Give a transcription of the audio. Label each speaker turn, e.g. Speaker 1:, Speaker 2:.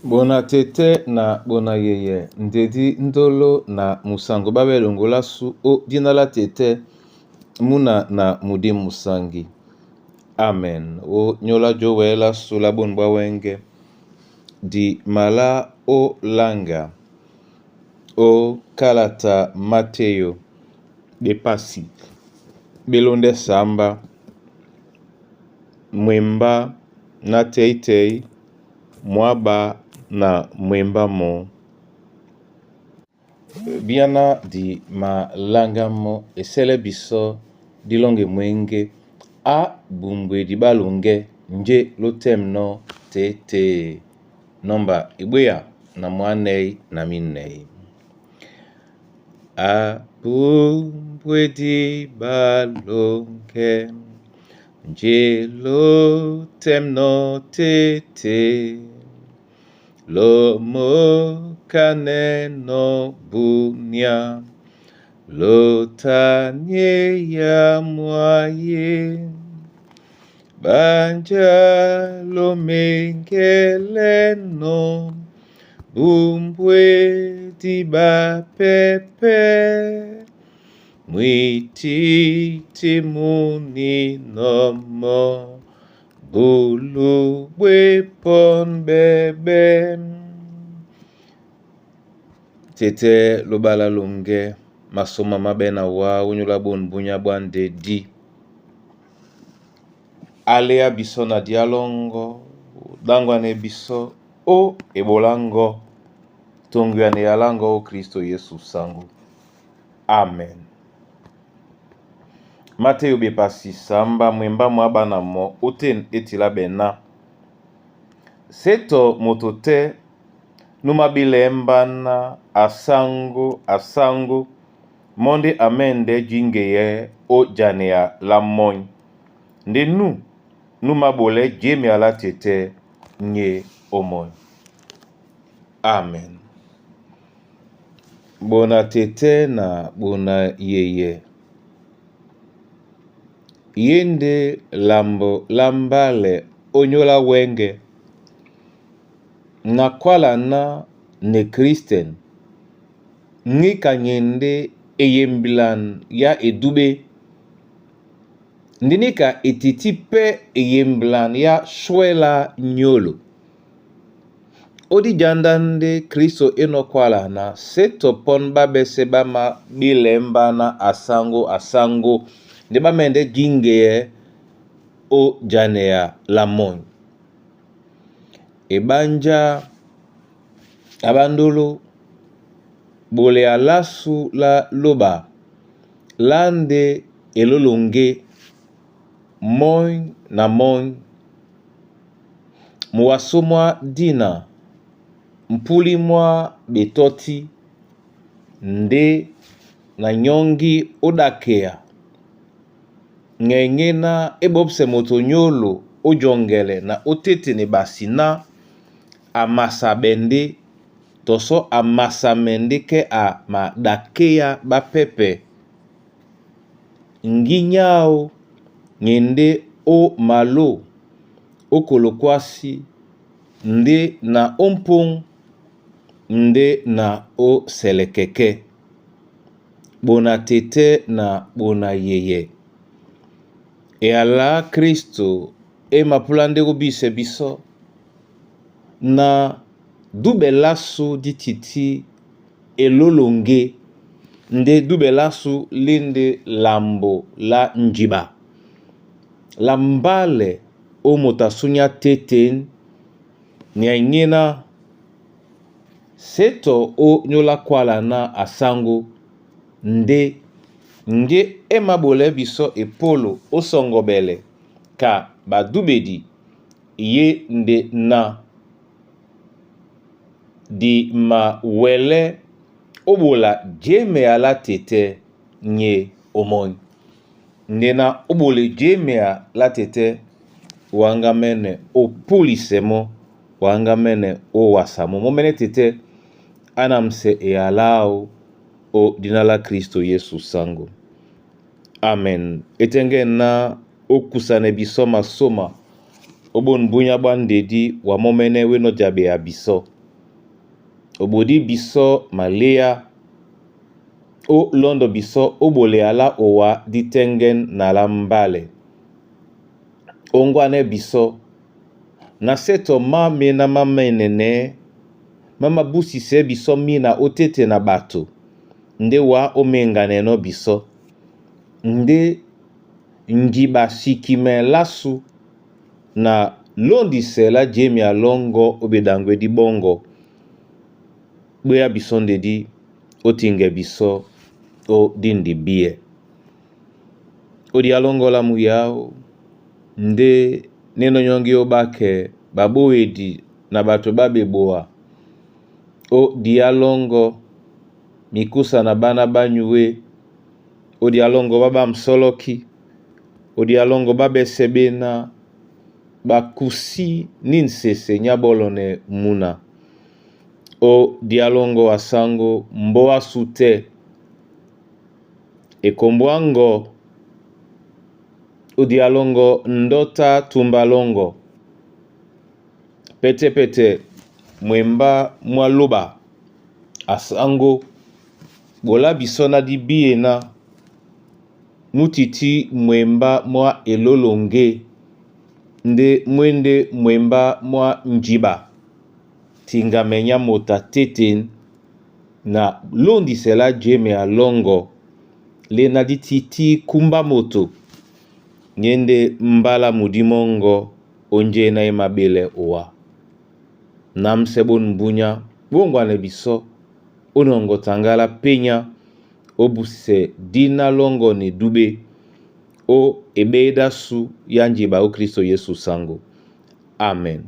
Speaker 1: Bona tɛ́tɛ́ na bona yeye ndedi ndolo na musango ɓá ɓɛ́ longolasu ó dina lá tɛ́tɛ́ múna na mudi musangi. Amen. O nyóla jówɛ lásu lá bôn bwá wɛ́ŋgɛ̄ di malá ó langa ó kalata Mateyo bepasi belondɛ samba mwembá na tɛ́y-tɛ́y mwáɓá na mwembá mɔ́. Byana di malanga mɔ́ e sɛ́lɛ́ bisɔ́ dí lɔ́ŋgɛ mwěŋgé á bumbwedi ɓá longɛ njé lótɛ̂mnɔ́ tětê. Nɔmba ebwéya na mwánɛ́ na mínɛy. Abumbwedi ɓá longɛ njé lótɛ̂mnɔ́ tětê. Lomokanɛnɔ́ bunia lotanie ya mwaye banja lomengeleno bumbwedi bapepe mwititi muninomo bulu bwe pon bebe. Tete lobala longe masoma mabe na wa onyola bon bunya bwa ndedi alea biso na dialongo dangwane biso o ebolango tonguyane yalango o Kristo Yesu sango. Amen. Mateyo bepasi samba mwemba mwa bana mo oten etila bena. Seto moto te numabilembana asango asango monde amende jingeye o janea la mony. Nde nu numabolɛ jemea la tete nye omony. Amen. Bona tete na bona yeye. Yende lambo la mbale onyola wenge. Na kwala na ne Kristen. Ngika nyende eyembilan ya edube. Ndinika etiti pe eyembilan ya shwela nyolo. Odi janda nde Kristo enokwala na seto pon babese bama bilemba na asango asango nde bamende jingeye o janea la mony. Ebanja abandolo bole alasu la loba lande elolonge mony na mony muwaso mwa dina mpuli mwa betɔti nde na nyɔngi odakea ngenge na ebopse moto nyolo ojongele na otetene basi na amasa bende toso amasame ke a madakeya bapepe nginyao ngende o malo okolokwasi nde na ompung nde na o selekeke bona tete na bona yeye. Eyala Kristo emapula ndeko bise biso na dubelasu dititi elolonge nde dubelasu linde lambo la njiba la mbale o moto asunya tete nyangina seto o nyola kwala na asango nde nge emabole biso epolo osongobele ka badubedi ye nde na di mawele obola jeme ala tete nye omony. Nde na obole jeme ala tete wanga mene opulisemo wanga mene owasamo momene tete anamse eyalao o dina la Kristo Yesu sango. Amen. Etenge na okusane biso masoma Ó bôn búnyá ɓwá ndedí wa mɔ́mɛ́nɛ́ wé nɔ́ jaɓea bisɔ́. Obodí bisɔ́ maléá ó lɔ́ndɔ bisɔ́ ó ɓolea lá owá dí tɛ́ŋgɛ́n na lá mbálɛ. Óŋgwanɛ́ bisɔ́ na sɛ́ tɔ má mená má mɛ́nɛnɛ́ má mabúsisɛ́ bisɔ́ mina ó téte na ɓato ndé wǎ ó mēŋganɛnɔ́ bisɔ́. Ndé njiɓa sikimɛ lásu na lóndisɛ lá jemea lɔ́ŋgɔ́ ó ɓeɗaŋgwedí ɓɔ́ŋgɔ ɓwéá bisɔ́ ndedí ó tiŋgɛ bisɔ́ ó díndi bíɛ. Ó diá lɔ́ŋgɔ́ lámu yáō ndé né nɔ́nyɔ́ŋgí ó ɓákɛ ɓaɓówedi na ɓato ɓá ɓeboa ó diá lɔ́ŋgɔ́ mikúsa na ɓána ɓá nyué ó diá lɔ́ŋgɔ́ ɓá ɓamsɔ́lɔ́kí ó diá lɔ́ŋgɔ́ ɓá ɓɛ́sɛ̄ ɓéná ɓakusí ní nsese nyá ɓɔ́lɔnɛ muna ó diá lɔ́ŋgɔ́ asáŋgó mbɔ́ ásu tɛ́ ekombo á ŋgɔ ó diá lɔ́ŋgɔ́ ndɔ́ tá tumba lɔ́ŋgɔ pɛtɛ-pɛtɛ mwembá mwá lóɓa asáŋgó ɓolá bisɔ́ ná dí bíená mú tití mwembá mwá elóloŋgé ndé mwé ndé mwembá mwá njiɓa tiŋgamɛ nyá moto a téten na lóndisɛ lá jemea lɔ́ŋgɔ lé ná dí tití kúmbá moto nyé ndé mbálá mudí mɔ́ŋgɔ́ ó njéná é maɓélɛ́ owá. Námsɛ́ ɓôn búnyá ɓóŋgwanɛ bisɔ́ ó nɔŋgɔ taŋgá lá pényá ó busisɛ díná lɔ́ŋgɔ́ na edúɓé ó eɓéedásu yá njiɓa ó Klísto Yesu saŋgó. Amen.